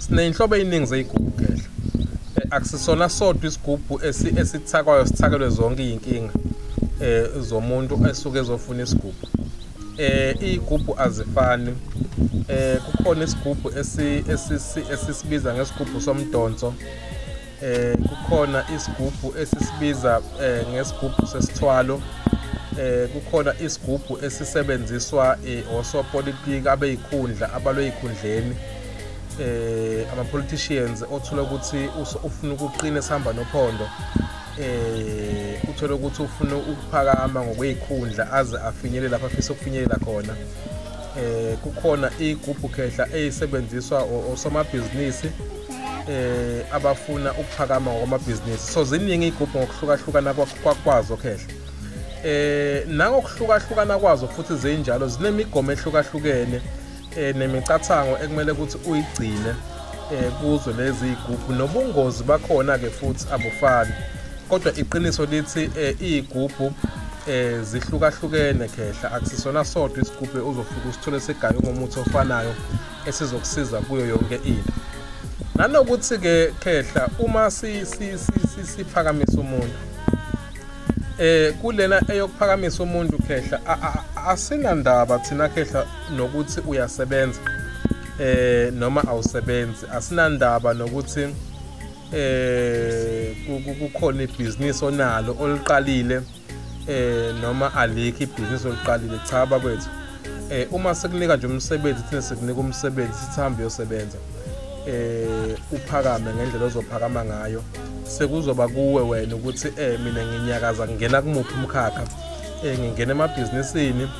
Siney'nhlobo ey'ningi zey'gubhu khehla. Akusisona sodwa isigubhu esithakwayo sithakelwe zonke iy'nkinga zomuntu esuke ezofuna isigubhu. Iy'gubhu azifani. Kukhona isigubhu esisibiza ngesigubhu somdonso. Kukhona isigubhu esisibiza ngesigubhu sesithwalo. Kukhona isigubhu esisebenziswa osopolitiki abeyikhundla abalwe ey'khundleni, ama-politicians, othola ukuthi ufuna ukuqina esihamba nophondo, uthole ukuthi ufuna ukuphakama ngokwey'khundla aze afinyelele lapho afisa ukufinyelela khona. Kukhona igubhu khehla eyisebenziswa osomabhizinisi abafuna ukuphakama ngokwamabhizinisi. So ziningi iy'gubhu ngokuhlukahlukana kwazo khehla. Nangokuhlukahlukana kwazo futhi zinjalo zinemigomo ehlukahlukene nemicathango ekumele ukuthi uyigcine kuzo lezi iy'gubhu, nobungozi bakhona-ke futhi abufani. Kodwa iqiniso lithi iy'gubhu zihlukahlukene khehla, akusisona sodwa isigubhu uzofika usithole sigaywe ngomuthi ofanayo esizokusiza kuyo yonke into. Nanokuthi-ke khehla, uma siphakamisa umuntu kulena eyokuphakamisa umuntu khehla, asinandaba thina khehla nokuthi uyasebenza noma awusebenzi, asinandaba nokuthi kukhona ibhizinisi onalo oluqalile noma alikho ibhizinisi oluqalile. Cha bakwethu, uma sikunika nje umsebenzi, thina sikunika umsebenzi sithi hambe uyosebenza, uphakame ngendlela ozophakama ngayo. Sekuzoba kuwe wena ukuthi mina nginyakaza ngingena kumuphi umkhakha, ngingena emabhizinisini,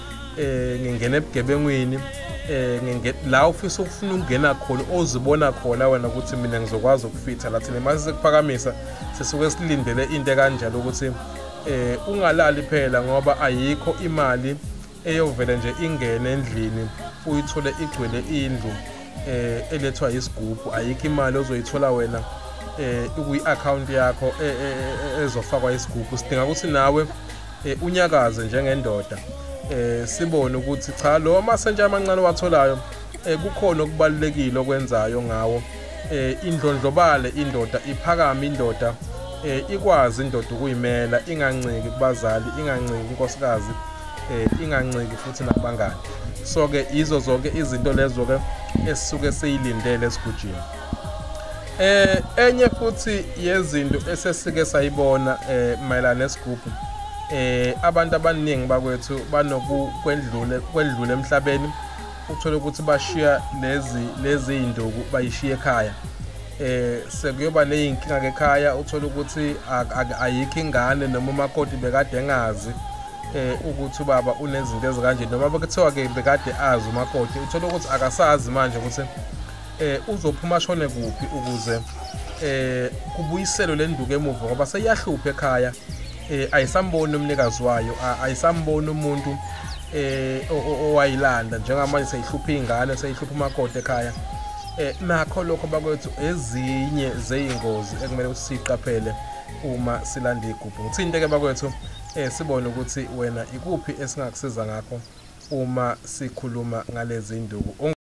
ngingena ebugebengwini, la ufisa ukufuna ukungena khona, ozibona khona wena ukuthi mina ngizokwazi ukufitha la. Thina mase sikuphakamisa sisuke silindele into ekanjalo ukuthi ungalali phela, ngoba ayikho imali eyovele nje ingene endlini uyithole igcwele indlu elethwa isigubhu. Ayikho imali ozoyithola wena kuyi-account yakho ezofakwa isigubhu. Sidinga ukuthi nawe unyakaze njengendoda, sibone ukuthi cha, lo amasentshi amancane owatholayo kukhona okubalulekile okwenzayo ngawo. Indlondlobale indoda, iphakame indoda, ikwazi indoda ukuyimela, inganciki kubazali, inganciki kunkosikazi, inganciki futhi nakubangani. So-ke yizo zonke izinto lezo-ke esisuke siyilindele esigujini. Enye futhi yezinto esesike sayibona mayelana nesigubhu, abantu abaningi bakwethu banokukwendlule kwendlule emhlabeni, uthole ukuthi bashiya lezi iy'nduku bayishiya ekhaya. Sekuyoba ney'nkinga-ke ekhaya, uthole ukuthi ayikho ingane noma umakoti bekade engazi ukuthi ubaba unezinto ezikanje, noma bekuthiwa-ke bekade azi umakoti, uthole ukuthi akasazi manje ukuthi uzophuma ashone kuphi ukuze kubuyiselwe le nduku emuva, ngoba seyiyahlupha ekhaya. Ayisamboni umnikazi wayo, ayisamboni umuntu owayilanda. Njengamanje seyihlupha iy'ngane, seyihlupha umakoti ekhaya. Nakho lokho bakwethu ezinye zey'ngozi ekumele ukuthi siyiqaphele uma silanda iy'gubhu. Ngithinte-ke bakwethu, sibone ukuthi wena ikuphi esingakusiza ngakho uma sikhuluma ngalezi nduku.